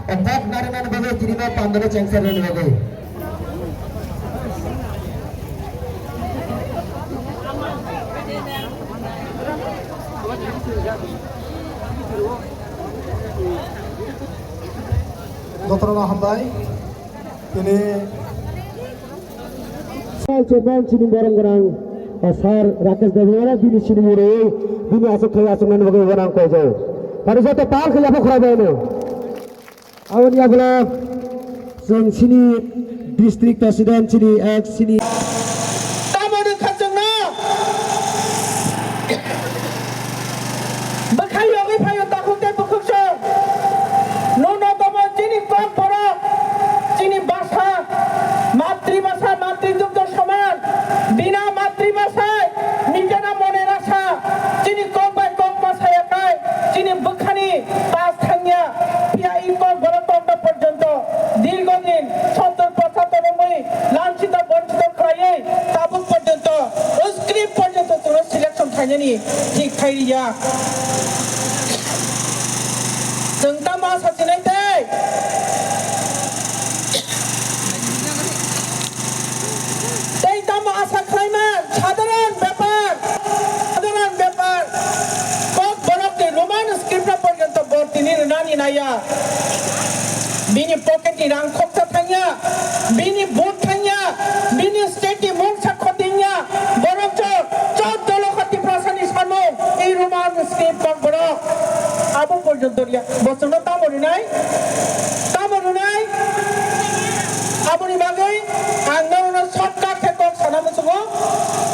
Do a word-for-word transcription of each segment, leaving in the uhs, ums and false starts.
O kok narwknani bagwi tini no pandalo chengsa rwni bagwi. Jotono hambai. Tini Sal chairman chini borom gwnang, o sir Rakesh Debbarma bini chini murui, bini aswk khai aswknani bagwi gwnang koijao. Tari joto pal khai yapha khwrai baino. Aboni yagulo chwng chini district president chini ek chini. Tamo wngkha chwngno? Bwkhak yogwi phaio takhuk tei bukhuk song. Nuno tomo chini kok borok, chini basa, matribasa, matridugdho soman, bina matribasai, nijena mone rasa, chini kok bai kok ma saya kai, chini bwkhani pas thangya, phiya i kok borok tongna porjonto, dirgo din, sottor pochottor wngwi, lansito bonchito khlaiwi, tabuk porjonto, script porjonto chwngno selection khainani thik khai riya. Chwng tamo asa sinai tei? Tei tamo asa khlaima? Sadharan bepar, sadharan bepar. Kok borok ni Roman script no porjonto bo tini rwnani naiya. Bini pocket ni rang khoksa thangya, bini vote thangya, bini state ni mungsa khotingya, borok chwng chwng dolo kha Tiprasa ni samung, i Roman script kok borok. Abo porjonto riya, bo chwngno tamo rinai, tamo rinai, aboni bagwi ang norokno shortcut khe kok sana muchungo,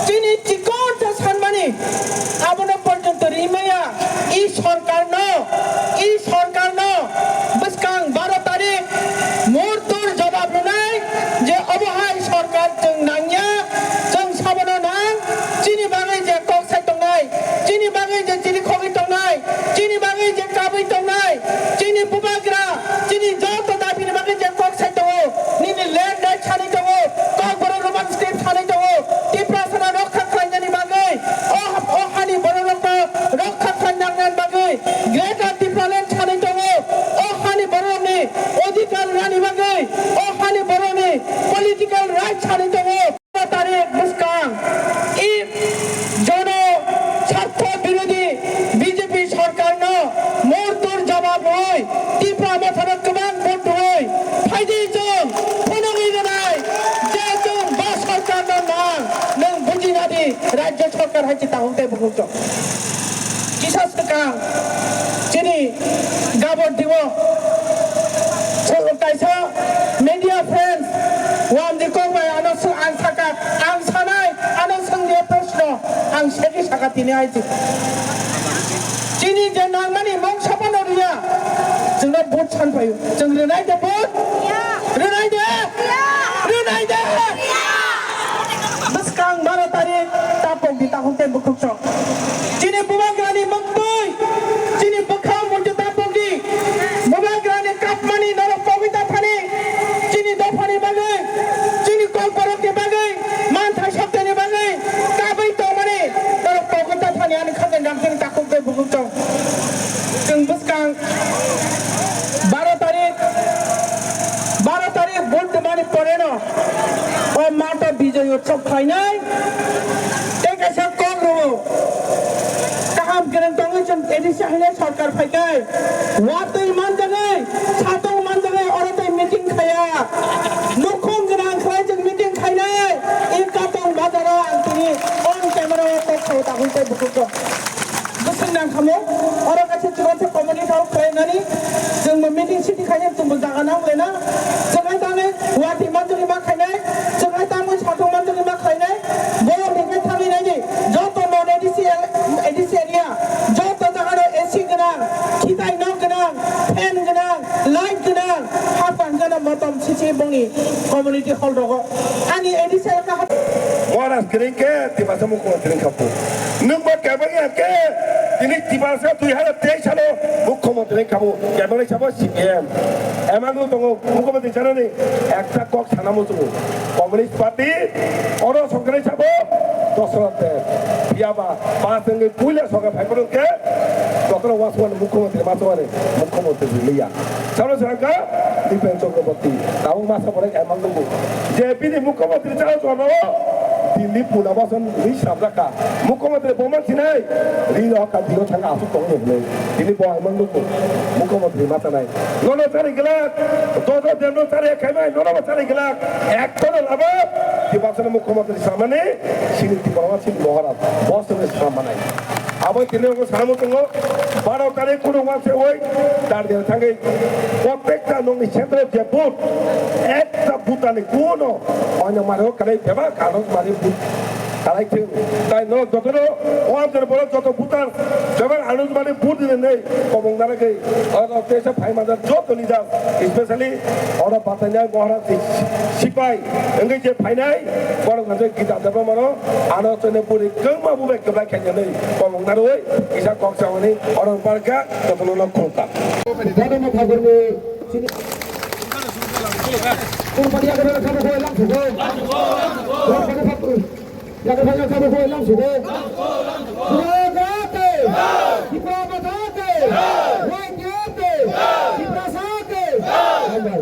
chini chikon sa sanmani, abono porjonto rimaya, i sorkarno, i sorkarno bwskang baro tarik murtur jawab rwnai je obo hai sorkar chwng nangya, chwng sabono nang, chini bagwi je kok sai tongnai, chini bagwi je chiri khogwi tongnai, chini bagwi je kabwi tongnai, chini bubagra, chini joto dabi ni bagwi je kok sai tongo, nini land right sanwi tongo, kok borok Roman script sanwi tongo, Tiprasano rokha khlainani bagwi, o, o hani borok rokno rokha khlainani bagwi, Greater Tipraland sanwi tongo, o hani borokni odhikar rani bagwi, o hani borokni political right sanwi tongo. Tarik bwskang i jono sartho birodhi B J P sorkarno mortor jawab rwui Tipra Mothano kwbang vote rwui phaidi chwng phunugwi rwnai je chwng ba sorkarno nang, nwng buji nadi rajya sorkar hai se tahung tei bukhuk chwng. Kisa swkang chini gabon dibo kaisa media friends wamdi kok bai ano swng ang saka, ang sanai ano swngdi proshno ang segi saka tini hai se. Chini je nangmani mung sapano riya, chwngno vote san phaio. Chwng rwnai de vote? Rwnai de? Rwnai de? Bwskang baro tarik tapok di tahuk tei bukhuk sok. Chini bubagrani mungtwi, chini bwkhao muitu tapok di. Bubagrani kapmani norok pogwi ta thani. Chini dophani bagwi, chini kokborokni bagwi, manthai sopteni bagwi kabwi tongmani norok pogwi ta thani ani khajen rang chini takhuk tei bukhuk sok. Chwng bwskang baro tarik, baro tarik vote twmani poreno o mato Bijoy Utsav khlainai tei kaisa kok rwo. Kaham kwrwng tongwi chwng A D C haino sorkar phaikai. Watwi manjagwi, satong manjagwi oro tei meeting khaiya. Nukhung gwnang khlai chwng meeting khainai. I Katong bazaro ang tini on camera o kok sao, tahuk tei bukhuk kok. Bwswk nang khamu, oro kaisa chubachu community hall khlainani, chwngbo meeting city khainai, chwngbo jaga nang lena, chwng hai tangwi watwi manjagwi ma khainai, chwng hai tangwi satung manjagwi ma khlainai, borok hwnkhe thangwi naidi, joto non A D C, A D C area, joto jaga no A C gwnang, khitai nok gwnang, fan gwnang, light gwnang, hapang gwnang motom sisi bongni community hall rogo. Ani A D C area ha- Moras kring ke, Tipasa mukho kring khapu. Nwng bo kebeng ya ke, tini Tiprasa dui hajar teis salo mukhyamantri wngkha bo, kebeng sabo C P M. Emang tongo mukhyamantri sanani ekta kok sana muchungo. Communist Party oro songkrai sabo dosra de. Phiya ba pas wngwi puila sokha phaiphuru khe Jotono wasmani mukhyamantri masmani mukhyamantri liya. Salo sangka Dipen Chakraborty. Tabuk masa borok emang nungo. Je bini mukhyamantri chalo jono Delhi puna basan ri sabjaka. Mukhyamantri boman sinai. Ri roka dino thanga asuk tong ne. Bini bo emang nungo. Mukhyamantri masanai. Nono chari glak. Dodo deno chari khaimai. Nono chari glak. Ektono labo. Dibasana mukhyamantri samani. Sini Tipra sini Maharaj. Bosni samanai. Abo tini ogo samo tongo, baro tarik kunu wanse oi, dar der thangwi, protekta nongni central je booth, ekta booth ani kuno, oino mare o kalai bebak ano mare booth kalai thung. Tai no jotono, o amjani borok joto booth ang, bebak ano mare booth ni nei, kobong dara gei, o teisa phai manjak joto leader, especially oro Batanai Maharaj ni sipai, wngwi je phainai, borok no je gita debra mano, Ano chwngno bwrwi kwngma bubai kwplai khainani komung narwi kisa kok samani oro barkha jotono no khulumkha. Jagannatha Thakurni sini Kurpadi yakarwi khabo khoi lamsugo. Kurpadi yakarwi khabo khoi lamsugo. Sugate! Tipra Motha ke! Wai Tiar ke! Tiprasa ke! Hambai.